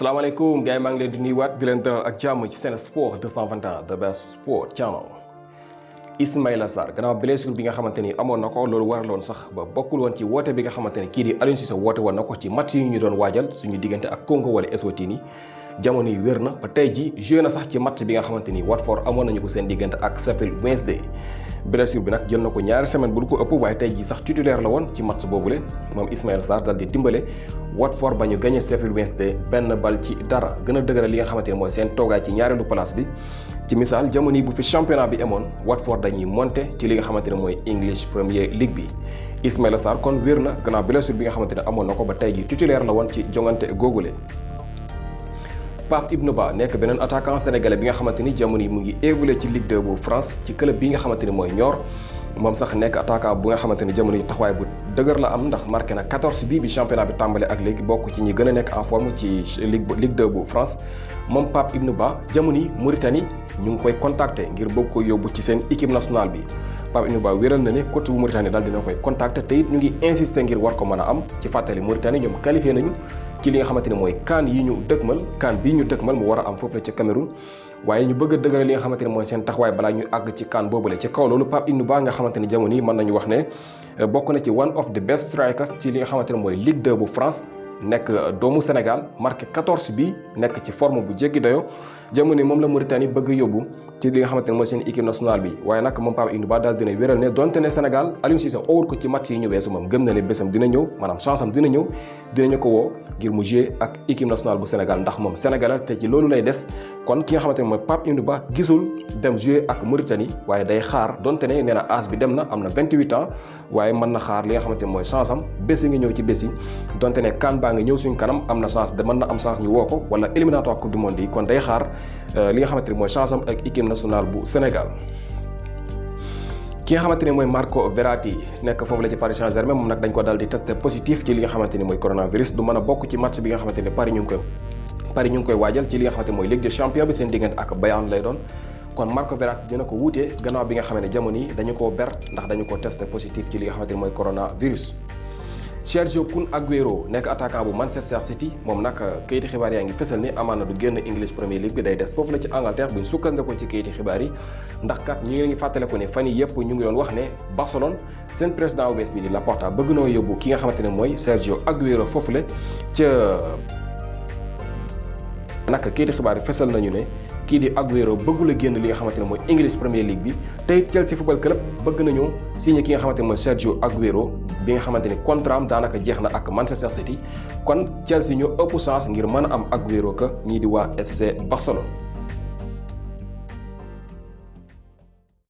salaamaaleykum gars yi maa ngi leen di nuyuwaat di leen dalal ak jàmm ci Sen Sport 221 the best sport channel. Ismaïla Sarr gannaaw blessure bi nga xamante ni amoon na ko loolu waraloon sax ba bokkul woon ci woote bi nga xamante ni kii di Aliou Cissé woote woon na ko ci match yi ñu doon waajal suñu diggante ak Congo wala Eswatini jamono yi wér na ba tey ji joué na sax ci match bi nga xamante ni Watford amoon nañu ko seen diggante ak Sheffield Wednesday. blessure bi nag jël na ko ñaari semaine bu lu ko ëpp waaye tey ji sax titulaire la woon ci match boobule moom Ismaïla Sarr dal di dimbale Watford ba ñu gagné Sheffield Wednesday benn bal ci dara gën a dëgëral li nga xamante ni mooy seen toogaay ci ñaareelu place bi. ci misaal jamono yi bu fi championnat bi amoon Watford dañuy monter ci li nga xamante ne mooy English Premier League bi. Ismaïla Sarr kon wér na gannaaw blessure bi nga xamante ne amoon na ko ba tey ji titulaire la woon ci jongante googule. Pape Ibn Ba nekk beneen attaquant sénégalais bi nga xamante ni jamono yi mu ngi évolué ci Ligue 2 bu France ci club bi nga xamante ni mooy Niort moom sax nekk attaquant bu nga xamante ni jamono yi taxawaay bu dëgër la am ndax marqué na 14 bi championnat bi tàmbale ak léegi bokk ci ñi gën a nekk en forme ci Ligue 2 bu France. moom Pape Ibn Ba jamono yi Mauritanie ñu ngi koy contacter ngir bëgg ko yóbbu ci seen équipe nationale bi. Pape Ibn Ba wéral na ne coach bu Mauritanie daal dina koy contacter te it ñu ngi insister ngir war ko mën a am ci fàttali Mauritanie ñoom qualifié nañu ci li nga xamante ne mooy CAN yi ñu dëgmal CAN bii ñu dëgmal mu war a am foofule ca Cameroun waaye ñu bëgg a dëgëral li nga xamante ne mooy seen taxawaay balaa ñu àgg ci CAN boobule ci kaw loolu Pape Ibn Ba nga xamante ni jamono yi mën nañu wax ne bokk na ci one of the best strikers ci li nga xamante ne mooy Ligue 2 bu France nekk doomu Sénégal marqué 14 bi nekk ci forme bu jéggi dayo jamono moom la Mauritanie bëgg yóbbu ci li nga xamante ne mooy seen équipe nationale bi waaye nag moom Pape Ibn Ba daal dina wéral ne donte ne Sénégal Aliou Cissé owul ko ci match yi ñu weesu moom gëm na ne bésam dina ñëw maanaam chance am dina ñëw dinañu ko woo ngir mu jouer ak équipe nationale bu Sénégal ndax moom Sénégalais te ci loolu lay des kon ki nga xamante ne mooy Pape Ibn Ba gisul dem jouer ak Mauritanie waaye day xaar donte ne nee na âge bi dem na am na 28 ans waaye mën na xaar li nga xamante ne mooy chance am bés yi nga ñëw ci bés yi donte ne CAN baa nga ñëw suñu kanam am na chance de mën na am chance ñu woo ko wala éliminatoire coupe du monde yi kon day xaar li nga xamante ne mooy chance am ak équipe nationale bu Sénégal. ki nga xamante ne mooy Marco Verratti nekk foofu la ci Paris Saint-Germain moom nag dañ ko daal di testé positif ci li nga xamante ni mooy coronavirus du mën a bokk ci match bi nga xamante ne Paris ñu ngi koy waajal ci li nga xamante ne mooy Ligue des Champions bi seen diggante ak Bayern lay doon kon Marco Verratti dina ko wuutee gannaaw bi nga xam ne jamono yi dañu koo ber ndax dañu ko testé positif ci li nga xamante ne mooy coronavirus. Sergio Kun Aguero nekk attaquant bu Manchester City moom nag kayiti xibaar yaa ngi fësal ni amaana du génn English Premier League bi day des foofu la ci Angleterre buñ sukkandikoo ci kayiti xibaar yi ndax kat ñu ngi fàttaliku ne fan yi yëpp ñu ngi doon wax ne Barcelone seen président bees bi di Laporta bëgg noo yóbbu ki nga xamante ne mooy Sergio Aguero foofu la ca nag kayiti xibaar yi fësal nañu ne kii di Aguero bëggul a génn li nga xamante ne mooy English Premier League bi tey Chelsea Football Club bëgg nañu signé ki nga xamante ne mooy Sergio Aguero bi nga xamante ni contrat am daanaka jeex na ak Manchester City kon Chelsea ñoo ëpp chance ngir mën a am Aguero ka ñii di waa FC Barcelone.